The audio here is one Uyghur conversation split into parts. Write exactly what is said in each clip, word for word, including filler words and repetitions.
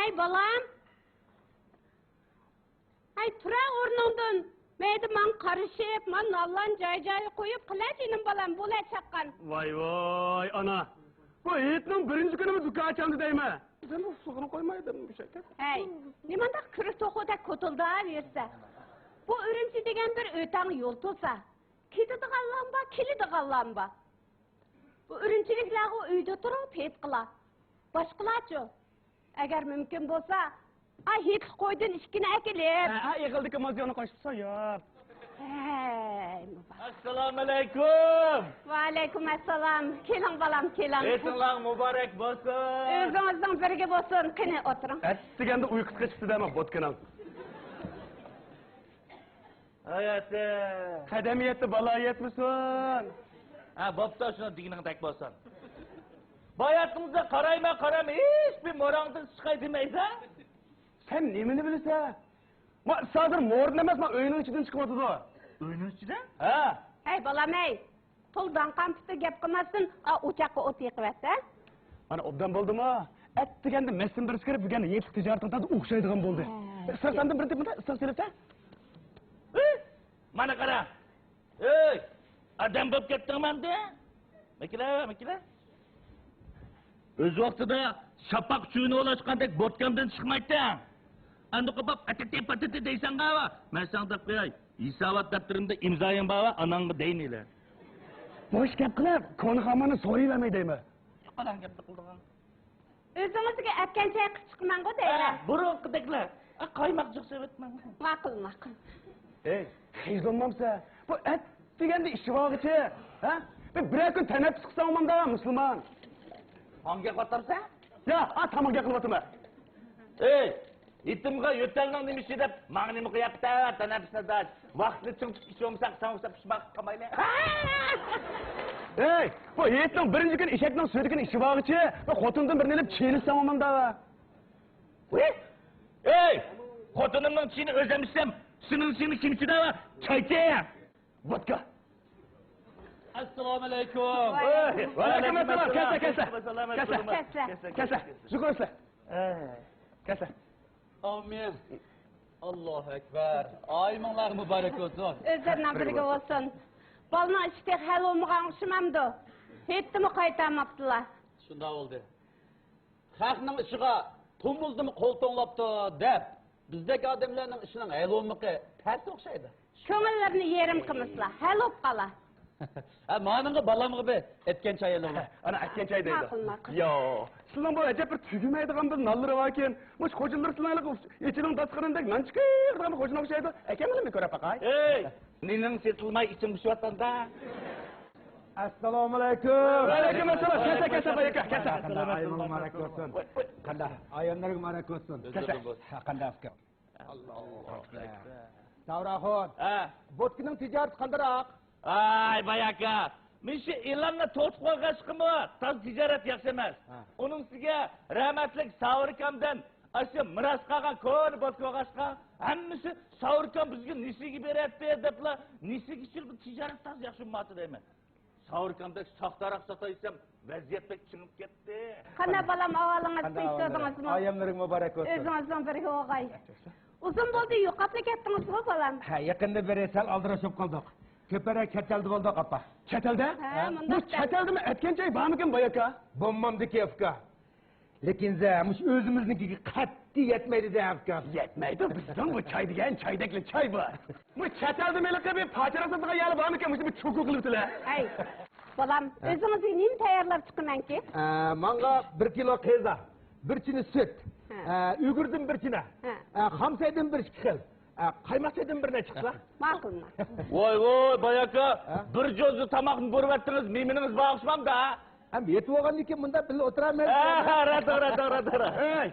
ھەي، بالام! ھەي، تۇرە ئورنۇڭدىن! مەيدە ماڭا قارىشىپ، مانا نانلارنى جاي-جايىغا قويۇپ، قىلە جېنىم بالام، بولە چاققان. ۋاي، ۋاي، ئانا! بۇ ھېيتنىڭ بىرىنچى كۈنىمۇ دۇكان ئاچامدۇ دەيمەن. ئۆزۈمنىڭ ئۇسسۇلىقىنى قويمايدۇ مۇشەككە. ھەي، نېمانداق كۆرە توخۇدەك كوتۇلداۋېرىسە. بۇ ئۈرۈمچى دېگەن بىر ئۆتەڭ يۇلتۇزا. كېتىدىغانلارمۇ بار، كېلىدىغانلارمۇ بار. بۇ ئۈرۈمچىلىكلەرغۇ ئۆيدە تۇرۇپ ھېيت قىلا. باشقىلارچۇ؟ ئەگەر مۇمكىن بولسا، ئا ھېيتلىق قويدىن ئىككىنى ئەكېلىپ. ھە، ھە، ئېغىلدىكى مازيانى قوشۇپ سويۇپ. ھەي، مۇبارەك. ئەسسالامۇئەلەيكۇم. ۋەئەلەيكۇم ئەسسالام. كېلىڭ، بالام، كېلىڭ. ھېيتىڭلار مۇبارەك بولسۇن. ئۆزىڭىزنىڭ بىرگە بولسۇن. قېنى، ئولتۇرۇڭ. ئەتىگەندە ئۇيقۇسى قېچىپتۇ دەمە بوتكىنىڭ. ھاياتى. قەدەم يەتتى، بالا يەتمىسۇن. ھە، بوپتۇ، شۇنى دېگىنىڭدەك بولسۇن. باياتىڭىزدا قارايمەن، قارايمەن، ھېچبىر موراڭدىن چىقاي دېمەيسەن. سەن نېمىنى بىلىسەن؟ ما، ھازىر موردىن ئەمەس، ما، ئۆينىڭ ئىچىدىن چىقىۋاتىدۇ. ئۆينىڭ ئىچىدە؟ ھە. ھەي، بالام، ھەي. تولا داڭقان پۇتى گەپ قىلماستىن، ئا، ئوچاققا ئوت يېقىۋەتسە. مانا ئوبدان بولدىمۇ؟ ئەتىگەندە مەسىلىنى بىرسى كۆرۈپ، بۈگۈن ھېيتلىق تىجارەت قىلىدىغان ئوخشايدىغان بولدى. ھە، ئىسراف ساندىن بىر دېپىندا ئىسراف سېلىپسەن. ھېي، مانا قارا. ھېي، ئادەم بولۇپ كەتتىڭمۇ ئەمدى؟ مەكىلە، مەكىلە. ئۆز ۋاقتىدا شاپاق چۈۋىنى ئولاشقاندەك بوتكامدىن چىقمايتتىڭ. ئەمدى قوپاپ ئەتىتى پاتىتى دەيسەنغۇ. مەن ساڭا دەپ قوياي، ھېسابات دەپتىرىمدە ئىمزايىڭ بارغۇ، ئاناڭغا دەيمىلە. بوش گەپ قىلىپ، كونا خاماننى سويۇۋەرمەي دەيمەن. يوقىلا گەپنى قىلىدىغان. ئۆزىڭىزگە ئەتكەن چاي قىلىپ چىقماڭغۇ دەيمەن. ھە، بۇرۇنقىدەكلا. ئە، قايماق جىق سېلىۋەتمەڭ. ماقۇل، ماقۇل. ھەي، خىجىل بولمامسەن؟ بۇ ئەتىگەندە ئىچىۋالغۇچى، ھە؟ بىر، بىرەر كۈن تەنەپپۇس قىلساڭ بولمامدا، مۇسۇلمان؟ ماڭا گەپ قىلىۋاتامسەن؟ يا، ئا، تامغا گەپ قىلىۋاتىمەن. ھەي، يېتىمغا يۆتەلنىڭ نېمە ئىشى دەپ، ماڭا نېمە قىلىۋاتىسەن، تەنەپپۇسنى داش. ۋاقىتنى چىڭ تۇتۇپ ئىچىۋالمىساق، ساڭا ئوخشاپ پىشماق قالمايلى. ھەي، بۇ ھېيتنىڭ بىرىنچى كۈنى ئېشەكنىڭ سۈيىدىكىنى ئىچىۋالغۇچى، بۇ خوتۇندىن بىرنى ئېلىپ چېيىنى ئىچسەڭ بولمامدا. ھەي، خوتۇنۇمنىڭ چېيىنى ئۆزۈم ئىچسەم، سېنىڭ چېيىنى كىم ئىچىدۇ؟ چايچى! ۋودكا. ئەسسالامۇئەلەيكۇم. ۋەئەلەيكۇم ئەسسالام. كەلسە، كەلسە. كەلسە. كەلسە. شۇكۇر سىلەر. كەلسە. ئامىن. ئاللاھۇ ئەكبەر. ئايىمىڭلار مۇبارەك بولسۇن. ئۆزلىرىنىڭ بىرگە بولسۇن. بالىنىڭ ئىشى تېخى ھەل بولمىغان ئوخشىمامدۇ؟ ھېيتتىمۇ قايتارماپتىلا. شۇنداق بولدى. خەقنىڭ ئىشىغا تومۇزدىمۇ قول توڭلاپتۇ دەپ، بىزدەك ئادەملەرنىڭ ئىشىنىڭ ھەل بولمىقى تەس ئوخشايدۇ. كۆڭۈللىرىنى يېرىم قىلمىسىلا، ھەل بولۇپ قالا. ھە، مانىڭغا بالامغا بىر ئەتكەن چاي ئېلىڭلار. ئانا ئەتكەن چاي دەيدۇ. ماقۇل، ماقۇل. يا، سىلىنىڭ بۇ ئەجەب بىر تۈگىمەيدىغان بىر نانلىرى باركەن. مۇشۇ خوجىلىرى سىلەرنىڭ ئېچىنىڭ داستىخىنىدەك نان چىقىرىدىغان بىر خوجىنى ئوخشايدۇ. ئەكەممۇ بىر كۆرۈپ باقاي. ھەي! نېنىڭ سېتىلماي ئىچىڭ پىشىۋاتقاندا؟ ئەسسالامۇئەلەيكۇم. ۋەئەلەيكۇم ئەسسالام. كەلسە، كەلسە، باياكا، كەلسە. قانداق ئايىمىڭ مۇبارەك بولسۇن. قانداق ئاياللىرىڭ مۇبارەك بولسۇن. كەلسە. قانداق ئۇكام؟ ئاللاھۇ ئەكبەر. ساۋراخۇن. ھە. بوتكىنىڭ تىجارىتى قانداقراق؟ ئاي، باياكا. مەن شۇ ئېلاننى توختىتىپ قويغاچقىمۇ تازا تىجارەت ياخشى ئەمەس. ھە. ئۇنىڭ ئۈستىگە رەھمەتلىك ساۋۇركامدىن ئاشۇ مىراس قالغان كونا بوتكا بولغاچقا، ھەممىسى ساۋۇركام بىزگە نېسىگە بېرەتتى دەپلا، نېسىگە چۈشۈرۈپ تىجارەت تازا ياخشى بولمايتتى دەيمەن. ساۋۇركامدەك ساختىراق ساتايسەن، ۋەزىيەت بەك چىڭىپ كەتتى. قانداق بالام، ئەھۋالىڭىز، تىنچ تۇردىڭىزمۇ؟ ئايەملىرىڭ مۇبارەك بولسۇن. ئۆزىڭىزنىڭ بىرگە بولغاي. ئۇزۇن بولدى، يوقاپلا كەتتىڭىزغۇ بالام. ھە، يېقىندا بىر سەل ئالدىراش بولۇپ قالدۇق. كۆپرەك چەت ئەلدە بولدۇق، ئاپا. چەت ئەلدە؟ ھە، بۇ مۇنداق چەت ئەلدىمۇ ئەتكەن چاي بارمىكىن، باياكا؟ بولمامدىكى ئۇكا. لېكىن سەن مۇشۇ ئۆزىمىزنىڭكىگە قەتئىي يەتمەيدۇ دە، ئۇكا. يەتمەيدۇ، بىزنىڭ بۇ چاي دېگەن چايدەكلا چاي بار. بۇ چەت ئەلدىمۇ ھېلىقى بىر پاچىراق ساتىدىغان يەرلەر بارمىكىن، مۇشۇ بىر چوقۇ قىلىۋېتىلە. ھەي، بالام، ھە؟ ئۆزىڭىزگە نېمە تەييارلاپ چىقىمەنكى؟ ئە، ماڭا بىر كىلو قىزا، بىر چىنە سۈت، ھە. ئە، ئۈگۈردىن بىر چىنە، ھە. ئە، خام چايدىن بىر ئىككى خىل. ئە، قايماق چايدىن بىر نەچچە قىسا. ماقۇل، ماقۇل. ۋاي، ۋاي، باياكا، ھە؟ بىر جوزا تاماقنى بۇرىۋەتتىڭىز، مېھمىنىڭىز بار ئوخشىمامدا؟ ھەم يېتىۋالغاندىن كېيىن مۇنداق بىللە ئولتۇرالمايمىز. ھە، ھە، راست، راست، راست، راست. ھەي،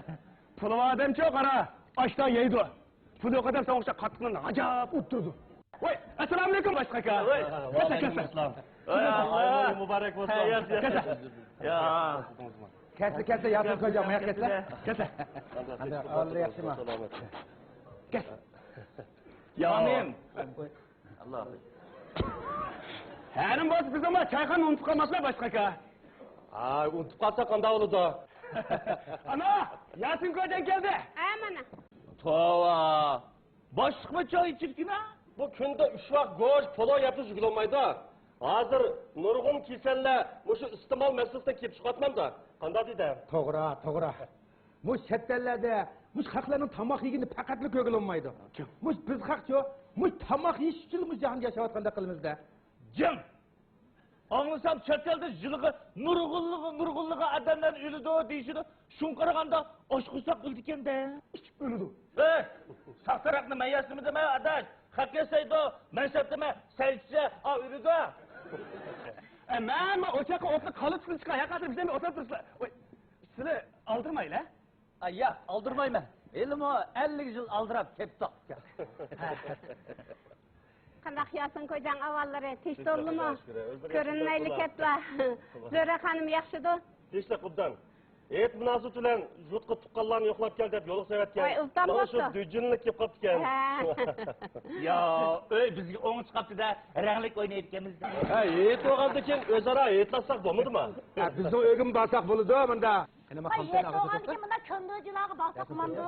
پۇلى بار ئادەمچۇ، قارا، ئاشتا يەيدۇ. پۇلى يوق ئادەم ساڭا ئوخشاپ قاتتىقنى ئاجاپ ئۇتتۇرىدۇ. ۋاي، ئەسسالامۇئەلەيكۇم، باشلىق ئاكا. ۋاي. كەلسە، كەلسە. ۋەئەلەيكۇم ئەسسالام. ۋاي، ئاي، مۇبارەك بولسۇن. ھە، ياخشى، ياخشى. كەلسە، كەلسە، ياسىن خوجام، ماياق كەلسە. كەلسە. ئالدى ياخشىمۇ؟ كەلسە. يا. ئامىن. ئاللا. ھەرىم بولسا بىزمۇ چايخانىنى ئۇنتۇپ قالماسلا، باشلىق ئاكا. ھاي، ئۇنتۇپ قالسا قانداق بولىدۇ؟ ئانا، ياسىن كوجاڭ كەلدى. ھە، مانا. توۋا. باشلىقمۇ چاي ئىچىپتىنا؟ بۇ كۈندە ئۈچ ۋاق گۆش، پولو يەپ تۇرسا يۈگۈلەلمەيدۇ. ھازىر نۇرغۇن كېسەللەر مۇشۇ ئىستېمال مەسىلىسىدىن كېلىپ چىقىۋاتمامدا. قانداق دېدى؟ توغرا، توغرا. مۇشۇ چەت ئەللەردە مۇشۇ خەقلەرنىڭ تاماق يېگىنىنى پەقەتلا كۆرگىلى بولمايدۇ. مۇشۇ بىز خەقچۇ، مۇشۇ تاماق يېيىش ئۈچۈنلا مۇشۇ جاھاندا ياشاۋاتقاندەك قىلىمىزدە. جىڭ! ئاڭلىسام، چەت ئەلدە يىلىغا نۇرغۇنلىغان، نۇرغۇنلىغان ئادەملەر ئۆلىدۇ دېيىشىدۇ. شۇڭا قارىغاندا، ئاچ قورساق ئۆلىدىكەن-دە. ئىچىپ ئۆلىدۇ. ھەي، ساختىراقنى مەن ياسىمىدىم، ئاداش. خەق ياسايدۇ، مەن ساتىمەن، سەن ئىچسە، ئا، ئۆلىدۇ. ئە، مەن، مەن ئوچاققا ئوتنى قالىپ چىقىپ چىقاي، ھەقىقەتەن بىزدىن ئولتۇرۇپ تۇرسىلا. ۋاي، سىلى ئالدىرىمايلى. ئا، ياق، ئالدىرمايمەن. ھېلىمۇ ئەللىك يىل ئالدىراپ كەپتۇق. قانداق ياسىن كوجاڭ ئەھۋاللىرى؟ تىنچ تولىمۇ؟ كۆرۈنمەيلى كەتلا. زۆرە خانىم ياخشىدۇ؟ تىنچلىق ئوبدان. ھېيت مۇناسىۋىتى بىلەن يۇرتقا تۇغقانلارنى يوقلاپ كەل دەپ يولغا سەۋەتكەن. ۋاي، ئۇلتان مانا شۇ بوپتۇ. دۈجۈنلۈك كېلىپ قاپتىكەن. ھە. يا، ئۆي بىزگە ئوڭ چىقاپتۇ-دە، رەڭلىك ئوينايدىكەنمىز. ھە، ھېيت بولغاندىن كېيىن ئۆزئارا ھېيتلاشساق بولمىدىما؟ ھە، بىزنىڭ ئۆيگىمۇ بارساق بولىدۇ مۇندا. قېنى، ما، ۋاي، خامسەن ھېيت ئاغا بولغاندىن كېيىن مۇنداق كۆندۈرجىلارغا بارساق قىلمامدۇ؟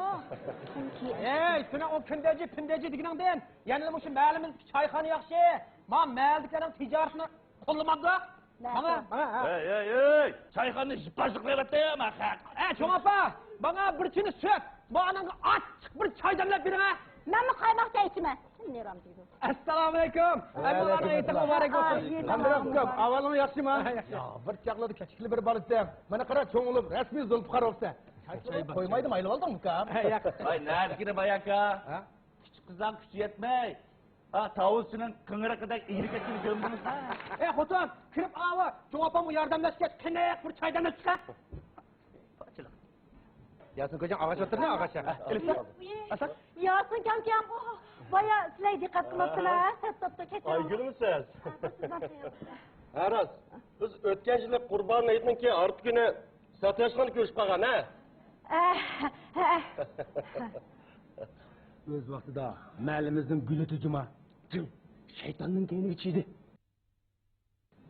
ئەي، سېنىڭ ئۇ كۈندەجى، پۈندەجى دېگىنىڭدىن يەنىلا مۇشۇ مەھەللىمىزدىكى چايخانا ياخشى. ما مەھەللىدىكىلەرنىڭ تىجارىتىنى قوللىمامدۇ؟ ماڭا، ماڭا، ھە. ھەي، ھەي، ھەي! چايخانىنى يىپاشلىق قىلىۋەتتى ما خەق. ئە، چوڭ ئاپا، ماڭا بىر چىنە سۈت، ماڭا ئاچچىق بىر چاي دەملەپ بېرىڭە. مەنمۇ قايماق چاي ئىچىمەن. نېرام دېگۈل. ئەسسالامۇئەلەيكۇم. ۋەئەلەيكۇم ئەسسالام. ئەمىنىڭ ھېيتى مۇبارەك بولسۇن. ھە، يېتىم قەمبىرەم ئۇكام، ئەھۋالىڭ ياخشىما؟ ھە، ياخشى. يا، بىر چاغلاردا كىچىكلا بىر بالا ئىدىڭ. مانا قارا، چوڭ بولۇپ رەسمىي زۇلپىقار بولۇپسەن. چاي قويمايدىمۇ، ئايلىۋالدىڭمۇ ئۇكام؟ ھە، ياق. ۋاي، نەدىكىنى باياكا؟ ھە؟ كىچىك قىزلارغا كۈچى يەتمەي، ھە، تاۋۇزچىنىڭ قىڭرىقىدەك ئېگىلىپ كەتكىنىنى كۆرمىدىڭىزمۇ؟ ئەي خوتۇن، كىرىپ ئاۋۇ چوڭ ئاپامغا ياردەملەشكەچ، قېنىق بىر چاي دەملەپ چىقە. ياسىن كوجاڭ ئاغاچ ئولتۇردى، ئاغاچ. ئېلىپسەن؟ ئاسان. ياسىن كامكام، ئوھ، بايا سىلەرگە دىققەت قىلماپتىمەن، ھە، سەت توپتا كەچۈرۈڭ. ئايگۈلمۇسىز؟ ھە، راست. بىز ئۆتكەن يىلى قۇربان ھېيتنىڭكى ئارتە كۈنى ساتىياشخانىدا كۆرۈشۈپ قالغان، ھە؟ ھە، ھە. ئۆز ۋاقتىدا مەھەللىمىزنىڭ گۈلى جۇما، جىم، شەيتاننىڭ كەينىگە چىدى.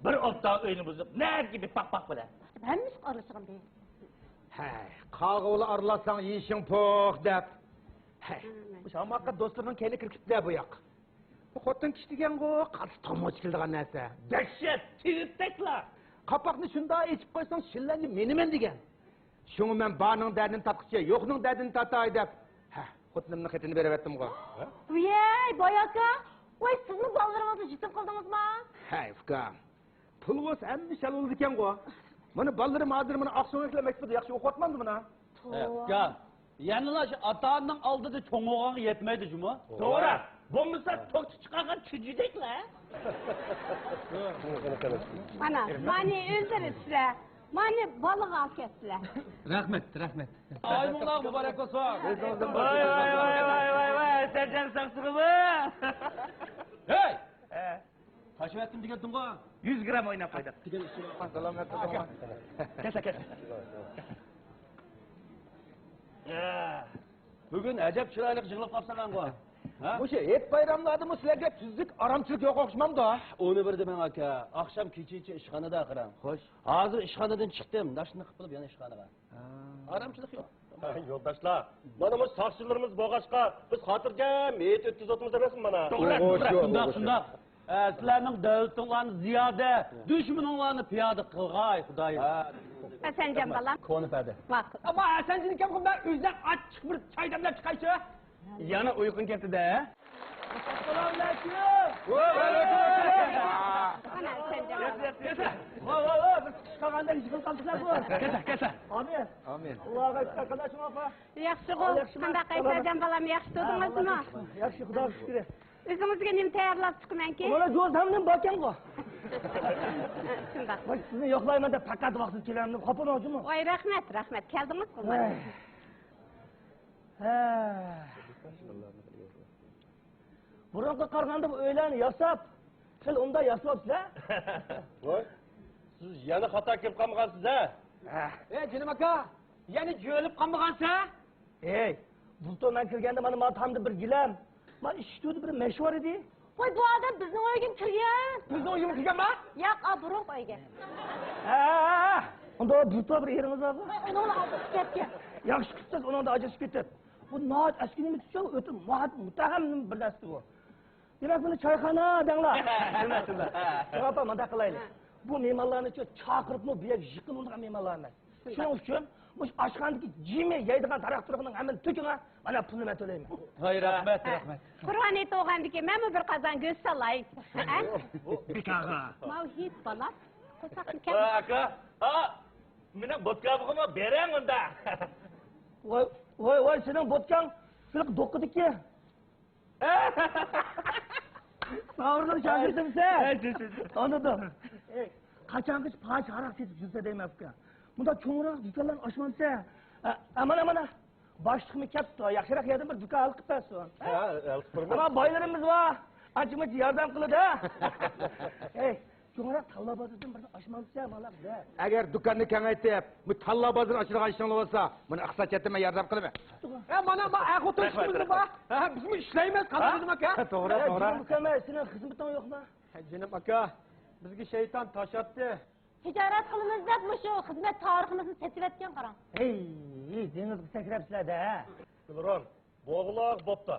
بىر ئوبدان ئۆينى بۇزۇپ، نەدىكى بىر پاق-پاق بىلەن. ھەممىسى ئارىلىشىدىغان بىر. ھەي، قاغىۋىلا ئارىلاشساڭ يېشىڭ پوق دەپ. ھەي، مۇشۇ ھاماقەت دوستلىرىنىڭ كەينىگە كىرىپ كېتىپتۇ بۇ ياق. بۇ خوتۇن كىشى دېگەنغۇ قالتىس تومۇچ كېلىدىغان نەرسە. دەھشەت، تېۋىپتەكلا. قاپاقنى شۇنداق ئېچىپ قويساڭ، شىنلەنگە مېنىمەن دېگەن. شۇڭا مەن بارنىڭ دەردىنى تارتقۇچە، يوقنىڭ دەردىنى تارتاي دەپ، ھە، خوتۇنۇمنىڭ خېتىنى بېرىۋەتتىمغۇ. ۋىيەي، باي ئاكا، ۋاي، سىزمۇ بالىلىرىڭىزنى يېتىم قىلدىڭىزما؟ ھەي، ئۇكام، پۇل بولسا ھەممە ئىش ھەل بولىدىكەنغۇ. مانا بالىلىرىم ھازىر مانا ئاقسۆڭەكلەر مەكتىپىدە ياخشى ئوقۇۋاتمامدۇ مانا؟ ھە، ئۇكام، يەنىلا شۇ ئاتا-ئانىنىڭ ئالدىدا چوڭ بولغانغا يەتمەيدۇ جۇمۇ. توغرا. بولمىسا توكتا چىقارغان چۈجىدەكلەر. مانا، مانى ئۆزلىرى سىلەر. مانى بالىغا ئەكەتسىلەر. رەھمەت، رەھمەت. ئايىمىڭلارغا مۇبارەك بولسۇن. ۋاي، ۋاي، ۋاي، ۋاي، ۋاي، ۋاي، سەنجان ساقچىغىمۇ؟ ھەي! ھە. تاشلىۋەتتىم دېگەنتىڭغۇ؟ يۈز گرام ئويناپ قويدۇق. دېگەن ئىشىڭ. سالامەت بولۇڭ. كەسە، كەسە. يا. بۈگۈن ئەجەب چىرايلىق يىغىلىپ قاپسەن ھەڭغۇ. ھە؟ مۇشۇ ھېيت بايراملاردىمۇ سىلەرگە تۈزۈك ئارامچىلىق يوق ئوخشىمامدۇ؟ ئۇنى بىر دېمەڭ ئاكا. ئاخشام كېچىچە ئىشخانىدا ئاخىرى. خوش. ھازىر ئىشخانىدىن چىقتىم. داشنى قىلىپ يەنە ئىشخانىغا. ھا. ئارامچىلىق يوق. يولداشلار، مانا مۇشۇ ساقچىلىرىمىز بولغاچقا، بىز خاتىرجەم ھېيت ئۆتكۈزۈۋاتىمىز ئەمەسمۇ مانا؟ توغرا، توغرا، شۇنداق، شۇنداق. ئە، سىلەرنىڭ دۆلىتىڭلارنى زىيادە، دۈشمىنىڭلارنى پىيادە قىلغاي، خۇدايىم. ھەسەنجان بالام. كونا پەدە. ماقۇل. ئەمما ھەسەنجان ئاكامغا مەن ئۆزۈم ئاچچىق بىر چاي دەملەپ چىقايچۇ. يەنە ئۇيقۇڭ كەتتى-دە. ئەسسالامۇئەلەيكۇم. ۋەئەلەيكۇم ئەسسالام. مانا، سەن جاۋاب. كەتە. ۋا، ۋا، ۋا، بىر چىقىش قالغاندا يىغىلىپ قالدىلار بۇ. كەتە، كەتە. ئامىن. ئامىن. ئاللاغا شۈكۈر، قانداقسىڭ ئاپا؟ ياخشىغۇ. قانداق ئەيسەجان بالام، ياخشى تۇردىڭىزمۇ؟ ياخشى، خۇداغا شۈكۈر. ئۆزىڭىزگە نېمە تەييارلاپ چىقىمەنكى؟ مانا جوزامنىم باركەنغۇ. شۇنداق. باش سىزنى يوقلايمەن دەپ پەقەت ۋاقتىدا كېلەمدىم، خاپا بولماڭ جۇمۇ. ۋاي، رەھمەت، رەھمەت. كەلدىڭىزغۇ. ھە. بۇرۇنقىغا قارىغاندا بۇ ئۆيلەرنى ياساپ، خېلى ئوبدان ياسىۋاپسىلەر. ۋاي، سىز يەنە خاتا كېلىپ قالمىغانسىز ھە؟ ھە. ئەي، جېنىم ئاكا، يەنە جۆيلۈپ قالمىغانسەن؟ ھەي، بۇلتۇر مەن كىرگەندە مانا، مانا تامدا بىر گىلەم، مانا ئىشىك تۈۋىدە بىر مەش بار ئىدى. ۋاي، بۇ ئادەم بىزنىڭ ئۆيگىمۇ كىرگەن. بىزنىڭ ئۆيگىمۇ كىرگەنما؟ ياق، ئا، بۇرۇنقى ئۆيگە. ھە، ھە، ھە. ئۇندا بىر تال بىر ئېرىڭىز بارغۇ؟ ۋاي، ئۇنىڭلا ئاجرىشىپ كەتكەن. ياخشى قىپسىز، ئۇنىڭدا ئاجرىشىپ كېتىپ. بۇ ناھايىتى ئەسكىنىمىز ئۈچۈن ئۆتە مۇھەب-، مۇتەھەم بىر نەرسە بۇ. دېمەك، بۇنى چايخانا دەڭلار. ھۆرمەتلىك. شۇڭا ئاپا، مۇنداق قىلايلى. بۇ مېھمانلارنى چاقىرىپمۇ، بۇ يەرگە يېقىن بولىدىغان مېھمانلار ئەمەس. شۇنىڭ ئۈچۈن مۇشۇ ئاشخانىدىكى جىمى يەيدىغان تاراق-تۇرۇقنىڭ ھەممىنى تۆكۈڭە، مانا پۇلنى مەن تۆلەيمەن. ھاي، رەھمەت، رەھمەت. قۇربان ھېيت بولغاندىكىن مەنمۇ بىر قازان گۆش سالاي. ھە؟ بىكاغا. ماۋۇ ھېيت بالا، قورساقنى كەم. ۋاي ئاكا، ھا، مېنىڭ بوتكامغىمۇ بېرىڭ ئۇندا. ۋاي، ۋاي، ۋاي، سېنىڭ بوتكاڭ سىلىق دوققىدىكى. ساۋۇرنىڭ شاگىرتىمسەن؟ ھەي، چۈش، چۈش. تونۇدۇم. ئەي، قاچانغىچە پاھىشە ھاراق سېتىپ يۈرسە دەيمەن، ئۇكا. مۇنداق چوڭراق دۇكانلارنى ئاچمامسەن؟ ئە، ئە، مانا، مانا. باشلىقمۇ كەپتۇ، ياخشىراق يەردىن بىر دۇكان ھەل قىلىپ بەرسۇن. ھە، ھەل قىلىپ بېرىمەن. ئەمما بايلىرىمىز بار، ئانچە-مۇنچە ياردەم قىلىدۇ. ئەي، چوڭراق تاللا بازىرىدىن بىرنى ئاچمامسەن، مانا بىزە. ئەگەر دۇكاننى كېڭەيتىپ، بۇ تاللا بازىرىنى ئاچىدىغان ئىشىڭلار بولسا، مانا ئىقتىساد جەھەتتىن مەن ياردەم قىلىمەن. ھە، مانا، مانا، ئەر-خوتۇن ئىشىمىزمۇ بار. ھە، بىزمۇ ئىشلەيمىز، قانداق دېدىم ئاكا؟ توغرا، ھە، توغرا. جۇمۇ ئۇكام، سېنىڭ خىزمىتىڭ يوقما؟ ھە، جېنىم ئاكا، بىزگە شەيتان تاش ئاتتى. تىجارەت قىلىمىز دەپ مۇشۇ خىزمەت تارىخىمىزنى سېتىۋەتكەن قاراڭ. ھەي، دېڭىزغا سەكرەپسىلەر-دە. گۈلرون، بولغۇلۇق بوپتۇ.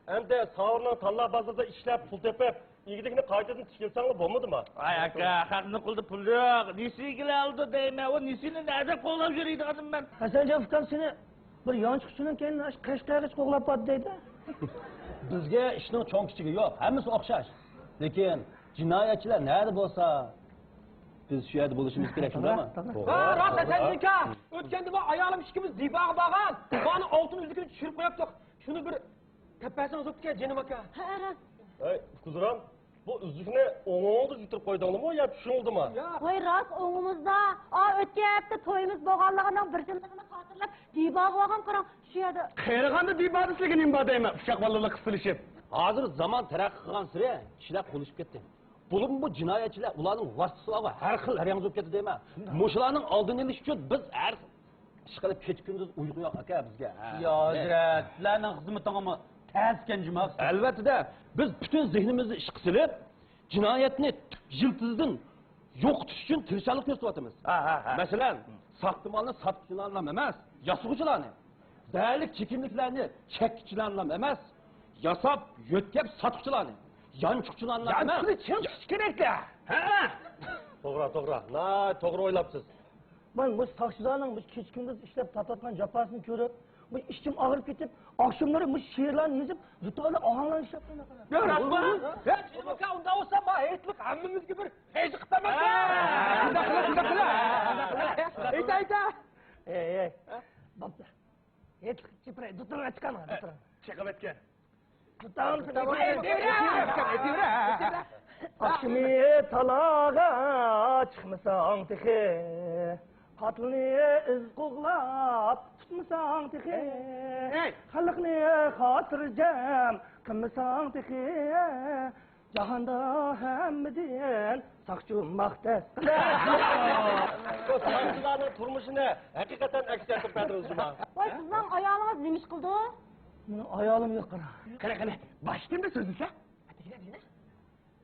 ئەمدى ساۋۇرنىڭ تاللا بازىرىدا ئىشلەپ پۇل تېپىپ، ئىگىلىكنى قايتىدىن تىكلىسەڭلار بولمىدىما؟ ۋاي ئاكا، خەقنىڭ قولىدا پۇل يوق. نېسىگە ئالىدۇ دەيمەن. ئۇ نېسىنى نەدە قوغلاپ يۈرىدىغانمەن؟ ھەسەنجان ئۇكام سېنى بىر يانچۇقچىنىڭ كەينىدىن ئاشۇ قەشقەرگىچە قوغلاپ بارىدۇ دەيدۇ. بىزگە ئىشنىڭ چوڭ-كىچىكى يوق، ھەممىسى ئوخشاش. لېكىن جىنايەتچىلەر نەدە بولسا، بىز شۇ يەردە بولۇشىمىز كېرەك، شۇنداقمۇ؟ توغرا، توغرا. ھە، راست، ئەسەنجان ئاكا. ئۆتكەندە بۇ ئايالىم ئىككىمىز دىباغا بارغان، دىبانىڭ ئالتۇن ئۈزۈكىنى چۈشۈرۈپ قويۇپتۇق. شۇنى بىر تېپىپ بەرسىڭىز بوپتىكەن، جېنىم ئاكا. ھە، راست. ھەي، ئۇكىزىرام، بۇ ئۈزۈكنى ئوڭۇڭدا يۈتۈرۈپ قويدۇڭلىمۇ يا چۈشۈڭدىمۇ؟ ياق. ۋاي، راست ئوڭىمىزدا. ئا، ئۆتكەن ھەپتە تويىمىز بولغانلىقىنىڭ بىر يىللىقىنى خاتىرىلەپ، دىباغا بارغان قاراڭ، شۇ يەردە. قېرىغاندا دىبادا سىلىگە نېمە بار دەيمەن، ئۇششاق بالىلار قىستىلىشىپ. ھازىر زامان تەرەققىي قىلغانسېرى كىشىلەر قۇلىشىپ كەتتى. بولۇپمۇ بۇ جىنايەتچىلەر، ئۇلارنىڭ ۋاسىتىسى بارغۇ، ھەر خىل ھەرەڭزە بولۇپ كەتتى دەيمەن. مۇشۇلارنىڭ ئالدىنى ئېلىش ئۈچۈن بىز ھەر ئىشقىلىپ كېچە-كۈندۈز ئۇيقۇ يوق ئاكا بىزگە. ھە. يا ھەزرەت، سىلەرنىڭ خىزمىتىڭىزمۇ تەسكەن جۇما. ئەلۋەتتە، بىز پۈتۈن زېھنىمىزنى ئىشقا سېلىپ، جىنايەتنى تۈپ يىلتىزىدىن يوقىتىش ئۈچۈن تىرىشچانلىق كۆرسىتىۋاتىمىز. ھە، ھە، ھە. مەسىلەن، ساختا مالنى ساتقۇچىلارنىلا ئەمەس، ياسىغۇچىلارنى، زەھەرلىك چېكىملىكلەرنى چەككۈچىلەرنىلا ئەمەس، ياساپ، يۆتكەپ ساتقۇچىلارنى، يانچۇقچىلارنىلا ئەمەس. يانچۇقنى چېلىش كېرەكتە. ھە. توغرا، توغرا. ناھايىتى توغرا ئويلاپسىز. مانا مۇشۇ ساقچىلارنىڭ مۇشۇ كېچە-كۈندۈز ئىشلەپ تارتىۋاتقان جاپاسىنى كۆرۈپ، مۇشۇ ئىچىم ئاغرىپ كېتىپ، ئاخشاملىرى مۇشۇ شېئىرلارنى يېزىپ، دۇتاردا ئاھاڭلارنى ئىشلەپ قويىمەن. يا، راستمۇ؟ ھە، جېنىم ئاكا، ئۇنداق بولسا، ما ھېيتلىق ھەممىمىزگە بىر ھېيت قىلىمەن. ھە. شۇنداق قىلىڭ، شۇنداق قىلىڭ. ئېيتە، ئېيتە. ئەي، ئەي. بوپتۇ. ھېيتلىق چېپىرەي، دۇتۇرغا چىقارما، دۇتۇرغا. چېقىپ ئۆتكەن. دۇتۇرغا چىقارما. ئاخشىمى تالاغا چىقمىساڭ تېخى، قاتىلنى ئىز قوغلاپ تۇتمىساڭ تېخى، ھەي! خەلقنى خاتىرجەم قىلمىساڭ تېخى، جاھاندا ھەممىدىن ساقچى ماختەس. بۇ ساقچىلارنىڭ تۇرمۇشىنى ھەقىقەتەن ئەكس ئەتتۈرۈپ بەردىڭىز جۇما. ۋاي، سىزنىڭ ئايالىڭىز نېمە ئىش قىلىدۇ؟ مېنىڭ ئايالىم يوق، قارا. قېنى، قېنى، باشتىن بىر سۆزلىسە.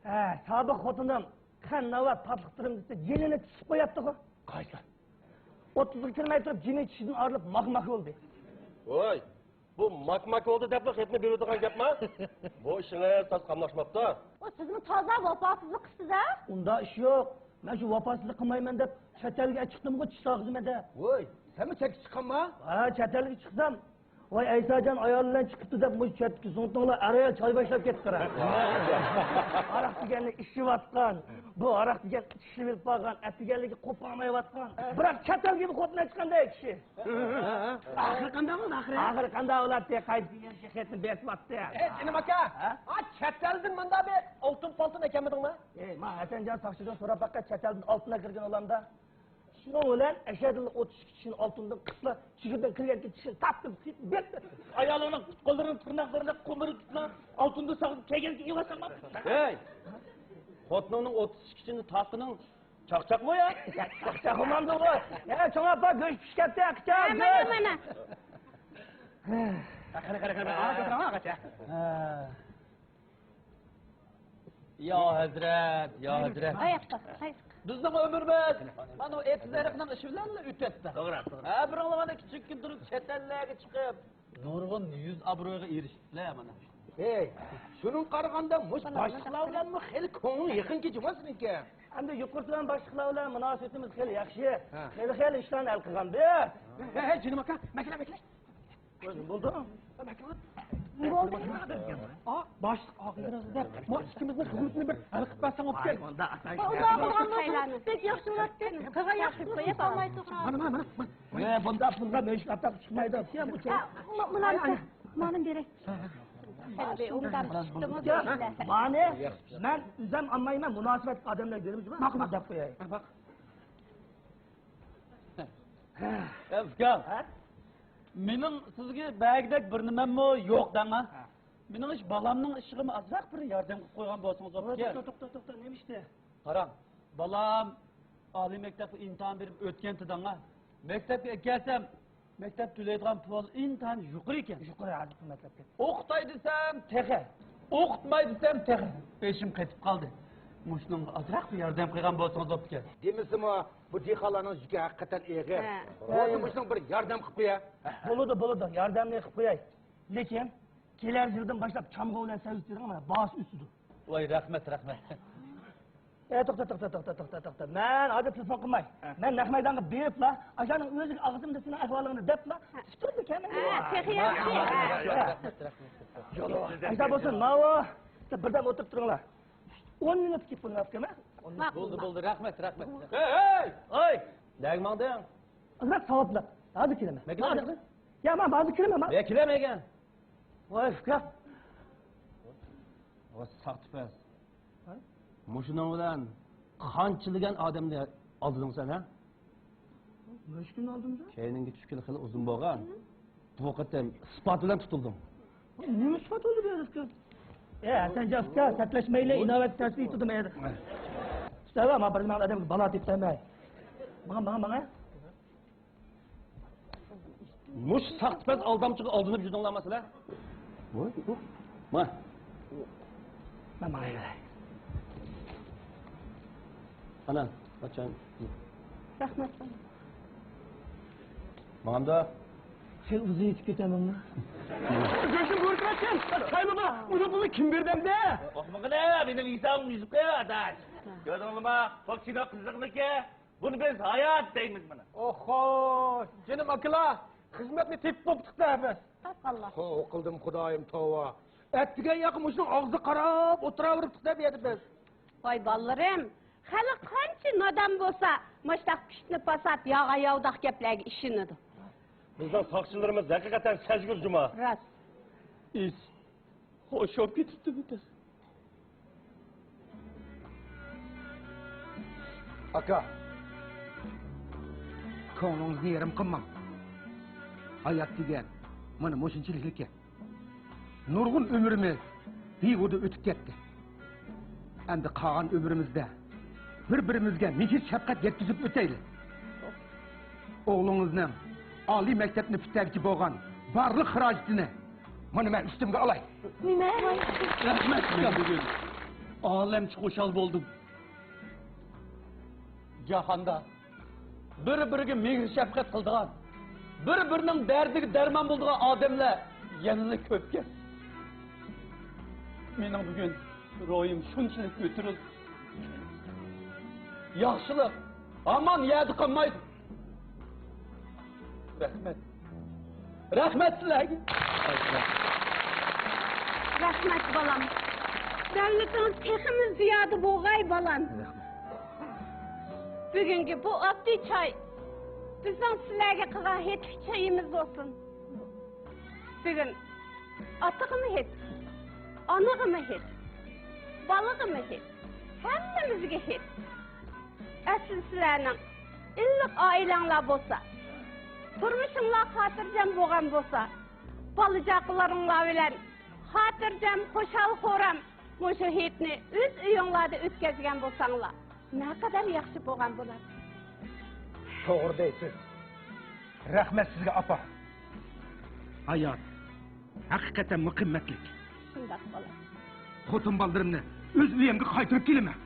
ھە، سابىق خوتۇنۇم قەن ناۋات تاتلىق تۇرۇم دېسە، يېنىنى چىشلىپ قوياتتىغۇ. قايسى؟ ئوتتۇزغا كىرمەي تۇرۇپ، جىمى چىشىدىن ئايرىلىپ، ماك-ماك بولدى. ۋاي، بۇ ماك-ماك بولدى دەپلا خېتىنى بېرىۋېتىدىغان گەپما؟ بۇ ئىشىڭىز تازا قاملاشماپتۇ. ئۇ سىزمۇ تازا ۋاپاسىزلىق قىلىسىز-ھە؟ ئۇنداق ئىش يوق. مەن شۇ ۋاپاسىزلىق قىلمايمەن دەپ، چەت ئەلگە چىقتىمغۇ، چىش تارقىتىمەن دە. ۋوي، سەنمۇ چەتكە چىققانما؟ ھە، چەت ئەلگە چىقسام، ۋاي، ئەيساجان ئايالى بىلەن چىقىپتۇ دەپ، مۇشۇ چەتتىكى زۇڭتۇڭلار ئەر-ئايال چاي باشلاپ كەتتى، قارا. ھاراق دېگەننى ئىچىۋاتقان، بۇ ھاراق دېگەن ئىچىشىپ بارغان، ئەتىگەنلىكى قوپالمايۋاتقان. بىراق، چەت ئەلگە بىر خوتۇن چىققاندەك كىشى. ئاخىرى قانداق بولدى، ئاخىرى؟ ئاخىرى قانداق بولاتتى؟ قايسى يەر شېخەتنى بېسىۋاتتى؟ ئەي، جېنىم ئاكا، ھە؟ ئا، چەت ئەلدىن مۇنداق بىر ئالتۇن-پالتۇن ئەكەلمىدىڭمۇ؟ ئەي، ما، ھەسەنجان ساقچىدىن سوراپ باققىن، چەت ئەلدىن ئالتۇن ئەكىرگەن ئۇلاردا. شۇنىڭ بىلەن ئەشەدىللا ئوتتۇز ئىككى چىشىنى ئالتۇندىن قىسلا، چىگىردىن كىرگەنكى چىشىنى تارتتىم، سېتىپ بەردىم. ئايالىڭنىڭ پۇت-قوللىرىنى، تىرناقلىرىنى قومۇرۇپ، ئالتۇندىن ساغىپ كەلگەنكى ئىۋا ساڭا. ھەي! خوتۇنۇڭنىڭ ئوتتۇز ئىككى چىشىنى تارتقىنىڭ چاقچاقمۇ يا؟ چاقچاق بولمامدۇ بۇ؟ يا، چوڭ ئاپا، گۆش پىشىپ كەتتى، ئاقىچان، ھە، مانا، گۆش. مانا. قېنى، قېنى، قېنى، قېنى. ھە. يا ھەزرەت، يا ھەزرەت. ئاياققا، ئاياققا. بىزنىڭ ئۆمرىمىز مانا ئېتىز ئېرىقنىڭ ئىشى بىلەنلا ئۆتەتتى. توغرا، توغرا. ھە، بىرىڭلار مانا كىچىك كۈندە تۇرۇپ چەت ئەللەرگە چىقىپ، نۇرغۇن يۈز ئابرويغا ئېرىشىپسىلەر مانا. ھەي، شۇنىڭغا قارىغاندا مۇشۇ باشلىقلار بىلەنمۇ خېلى كۆڭلۈڭ يېقىنكەن جۇما سېنىڭكى. ئەمدى يۇقىرى تۆۋەن باشلىقلار بىلەن مۇناسىۋىتىمىز خېلى ياخشى. ھە. خېلى خېلى ئىشلارنى ھەل قىلغان بىز. ھەي، ھەي، جېنىم ئاكا، مەكىلە، مەكىلە. بولدى. بولدى. ئا، باشلىق ئاغىنىڭىزدە ما ئىككىمىزنىڭ خىزمىتىنى بىر ھەل قىلىپ بەرسەڭ بوپتىكەن. بەك ياخشى بولاتتى. قىلغان ياخشى قويۇپ ئالماي تۇرغان. مانا، مانا، مانا، مانا. ئە، بۇنداق پۇلغا مەيىش ئاتاپ چىقمايدۇ. مۇلان، مۇلان بېرەي. مانى مەن ئۆزۈم ئالمايمەن، مۇناسىۋەتلىك ئادەملەرگە بېرىمىز. ماقۇل، ماقۇل. دەپ قوياي. ئە، ئۇكام، ھە؟ مېنىڭ سىزگە بەرگۈدەك بىر نېمەممۇ يوق دەڭا. ھە. مېنىڭ ئىش بالامنىڭ ئىشىغىمۇ ئازراق بىر ياردەم قىلىپ قويغان بولسىڭىز بوپتىكەن. توختا، توختا، توختا، توختا، نېمە ئىشتى؟ قاراڭ، بالام ئالىي مەكتەپكە ئىمتىھان بېرىپ ئۆتكەنتى دەڭا. مەكتەپكە ئەكەلسەم، مەكتەپ تۆلەيدىغان پۇل ئىنتايىن يۇقىرى ئىكەن. يۇقىرى ھازىرقى مەكتەپكە. ئوقۇتاي دېسەم تېخى، ئوقۇتماي دېسەم تېخى. بېشىم قېتىپ قالدى. مۇشۇنىڭغا ئازراق بىر ياردەم قىلغان بولسىڭىز بوپتىكەن. دېمىسىمۇ، بۇ دېھقانلارنىڭ يۈكى ھەقىقەتەن ئېغىر. ھە. بولدى، مۇشۇنىڭغا بىر ياردەم قىلىپ قويە. بولىدۇ، بولىدۇ، ياردەمنى قىلىپ قوياي. لېكىن كېلەر يىلدىن باشلاپ چامغۇر بىلەن سەۋزە تېرىغان مانا باھاسى ئۆسىدۇ. ۋاي، رەھمەت، رەھمەت. ئە، توختا، توختا، توختا، توختا، توختا. مەن ھازىر تېلېفون قىلماي. ھە. مەن نەق مەيدانغا بېرىپلا، ئاشۇنىڭ ئۆزىگە ئاغزىمدا سېنىڭ ئەھۋالىڭنى دەپلا، ھە. تۇتۇپ كەلمەي. ھە، تېخى ياخشى. ھە. رەھمەت، رەھمەت، رەھمەت. ئاشۇنداق بولسۇن، ماۋۇ. سىز بىردەم ئولتۇرۇپ تۇرۇڭلار. ئون مىنۇت كېلىپ بولماپتىكەنمەن. بولدى، بولدى، رەھمەت، رەھمەت. ھەي، ھەي! ھەي! نەگە ماڭدىڭ؟ ئازراق ساۋابلىق. ھازىر كېلىمەن. نەگە كېلىمەن؟ يا، مەن ھازىر كېلىمەن، مەن. يا، كېلەلمەيگەن. ۋاي، ئۇكا. ۋاي، ساختىپەز. ھە؟ مۇشۇنىڭ بىلەن قانچىلىگەن ئادەمنى ئالدىدىڭ سەن، ھە؟ نەچچە كۈن ئالدىم سەن؟ كەينىڭگە چۈشكىلى خېلى ئۇزۇن بولغان. بۇ قېتىم ئىسپات بىلەن تۇتۇلدۇڭ. نېمە ئىسپات بولدى بۇ يەردە؟ ئە، ھەسەنجان ئۇكا، سەتلەشمەيلى، ئىناۋەت تەرسىگە تۇردۇم ئەيەردە. ئۇستا، ما بىر نېمە ئادەمگە بالا تېپىپ بەرمەي. ماڭا، ماڭا، ماڭا. مۇشۇ ساختىپەز ئالدامچىغا ئالدىنىپ يۈردۈڭلارمۇ سىلەر؟ ۋاي، يوق. ما. مەن ماڭاي بېرەي. ئانا، قاچان؟ رەھمەت. ماڭامدا؟ سەن ئۇزىيىپ كېتەمەن. گۆشۈم بۇركىراتكەن. سايمىما، ئۇنى بۇنى كىم بېرىدۇ ئەمدى؟ ئاخمىقىنى، مېنىڭ ھېسابىم يۈزۈپ قويۇۋاتاش. كۆردۈڭلىما، توك چىناق قىزىقلىكى. بۇنى بىز ھايات دەيمىز مانا. ئوخو، جېنىم ئاكىلار، خىزمەتنى تېپىپ بوپتۇق-دە بىز. تاپقانلار. خو، قىلدىم خۇدايىم، توۋا. ئەتىگەن ياقى مۇشۇنىڭ ئاغزىغا قاراپ ئولتۇراۋېرىپتۇق-دە بۇ يەردە بىز. ۋاي بالىلىرىم، خەلق قانچە نادان بولسا، مۇشۇنداق كۈچنى پاسات، ياغا ياۋىداق گەپلەرگە ئىشىنىدۇ. بىزنىڭ ساقچىلىرىمىز ھەقىقەتەن سەزگۈر جۇما. راست. ئىس. خوش بولۇپ كېتىپتىمۇ تېخى. ئاكا، كۆڭلىڭىزنى يېرىم قىلماڭ. ھايات دېگەن مانا مۇشۇنچىلىككەن. نۇرغۇن ئۆمرىمىز بىھۇدە ئۆتۈپ كەتتى. ئەمدى قالغان ئۆمرىمىزدە بىر-بىرىمىزگە مېھىر-شەپقەت يەتكۈزۈپ ئۆتەيلى. ئوغلىڭىزنىڭ ئالىي مەكتەپنى پۈتتۈرگۈچە بولغان بارلىق خىراجىتىنى مانا مەن ئۈستۈمگە ئالاي. نېمە؟ رەھمەت، ئۇكام. بۈگۈن ئالەمچە خۇشال بولدۇم. جاھاندا بىر-بىرىگە مېھىر-شەپقەت قىلىدىغان، بىر-بىرىنىڭ دەردىگە دەرمان بولىدىغان ئادەملەر يەنىلا كۆپكەن. مېنىڭ بۈگۈن روھىم شۇنچىلىك كۆتۈرۈلدى. ياخشىلىق ھامان يەردە قالمايدۇ. رەھمەت. رەھمەت سىلەرگە. رەھمەت، بالام. دەۋلىتىڭىز تېخىمۇ زىيادە بولغاي، بالام. رەھمەت. بۈگۈنكى بۇ ئاددىي چاي بىزنىڭ سىلەرگە قىلغان ھېيتلىق چېيىمىز بولسۇن. بۈگۈن ئاتىغىمۇ ھېيت، ئانىغىمۇ ھېيت، بالىغىمۇ ھېيت، ھەممىمىزگە ھېيت. ئەسلى سىلەرنىڭ ئىللىق ئائىلەڭلار بولسا، تۇرمۇشۇڭلار خاتىرجەم بولغان بولسا، بالا-چاقىلىرىڭلار بىلەن خاتىرجەم، خۇشال-خۇرام مۇشۇ ھېيتنى ئۆز ئۆيۈڭلاردا ئۆتكۈزگەن بولساڭلار، نەقەدەر ياخشى بولغان بولار. توغرا دەيسىز. رەھمەت سىزگە، ئاپا. ھايات ھەقىقەتەنمۇ قىممەتلىك. شۇنداق، بالام. خوتۇن بالىلىرىمنى ئۆز ئۆيۈمگە قايتۇرۇپ كېلىمەن.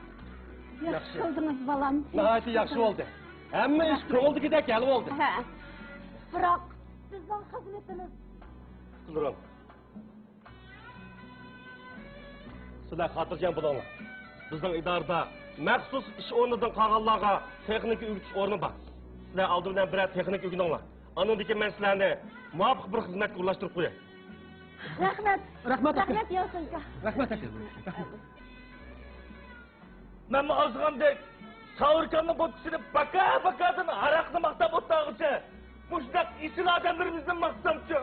ياخشى قىلدىڭىز، بالام. ناھايىتى ياخشى بولدى. ھەممە ئىش كۆڭۈلدىكىدەك ھەل بولدى. ھە. بىراق بىزنىڭ خىزمىتىمىز. قىزلىرىم، سىلەر خاتىرجەم بولۇڭلار. بىزنىڭ ئىدارىدە مەخسۇس ئىش ئورنىدىن قالغانلارغا تېخنىكا ئۆگىتىش ئورنى بار. سىلەر ئالدى بىلەن بىرەر تېخنىكا ئۆگىنىڭلار. ئاندىن كېيىن مەن سىلەرنى مۇۋاپىق بىر خىزمەتكە ئورۇنلاشتۇرۇپ قوياي. رەھمەت. رەھمەت، ئاكا. رەھمەت، يولدىشىم. رەھمەت، ئاكا. مەنمۇ ئازغاندەك ساۋۇركاننىڭ بوتكىسىنى باكا-باكادىن ھاراقنى ماختاپ ئولتۇرغۇچە، مۇشۇنداق ئېسىل ئادەملىرىمىزنى ماختامچۇ؟